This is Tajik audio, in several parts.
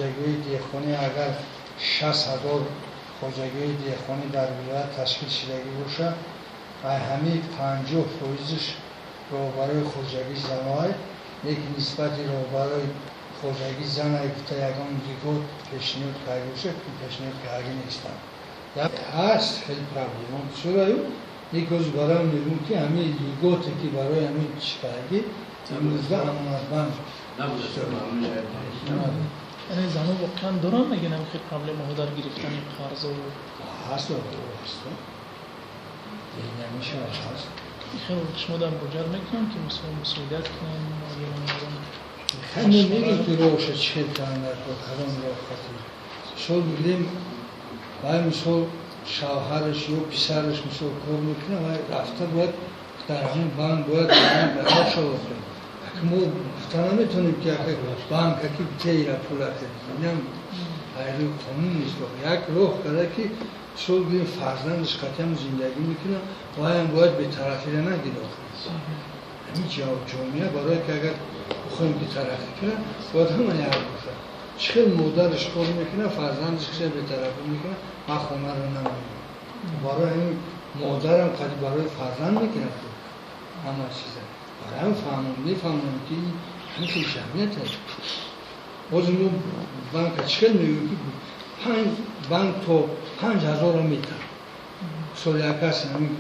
Хоҷагиҳои деҳқонӣ, агар 60 000 хоҷагиҳои деҳқонӣ дар вилоят ташкил шудагӣ бошад, ай ҳамаи 50 фоизиш роҳбарои хоҷагии заноай. Лекин нисбати роҳбарои хоҷагии занай гуфта, ягон льгот пешниҳод карда бошад, пешниҳод кардагӣ нестанд. Ҳаст хеле проблема бисёраю, лекин ҳозир барои мегӯм, ки ҳамаи льгот е ки барои ҳамин чӣ кардагӣ, имрӯза Амонатбанк. Яъне занон воқеан доранд, мегӯям, хел проблемаҳо дар гирифтани қарзову? Ҳаст, ҳаст, намешавад, ҳаст. Хел шумо дар муроҷиат мекунанд, ки мисол мусоидат кунанд ё? Хеле мегӯем, ки роҳша чӣ хел кунанд дар кор, кадом роҳ хати. Мисол бигирем, вай, мисол, шавҳараш ё писараш, мисол, кор мекунад, вай рафта бояд дар ҳамин банк бояд барор шавад. Мо гуфта наметавонем, ки яка банка ки теира пула, инам ғайри қонун нест. Як роҳ карда, ки мисол бигирем, фарзандаш қатъиам зиндагӣ мекунад, вайам бояд бетарафиро нагирад. Ҳамин ҷомеа барое ки агар бихоҳем, ки тараққӣ кунад, бояд ҳама як бошад. Чӣ хел модараш кор мекунад, фарзандаш киша бетарафӣ мекунад, ман хонаро намемонам. Барои ҳамин модарам қади барои фарзанд мекунад ҳама чиза. Барои ҳамин фаҳмам, мефаҳмам, ки ҳамин хел ҷамъият аст. Ҳозир мо банка чӣ хел мегӯем, ки панҷ банк то 5000-ро метаҳад. Мисол, як кас ҳамин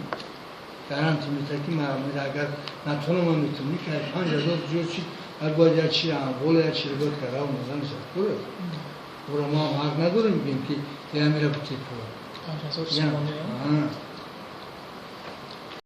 гарантия метаҳад, ки ман агар натонам, ман метавонам, ки 5000 зиёд чи, ҳар бояд як чи амвол, як чи бояд карда омодан шуд. Ӯро мо ҳам ҳақ надорем бигӯем, ки ямира бути пул. 5000 сомонӣ?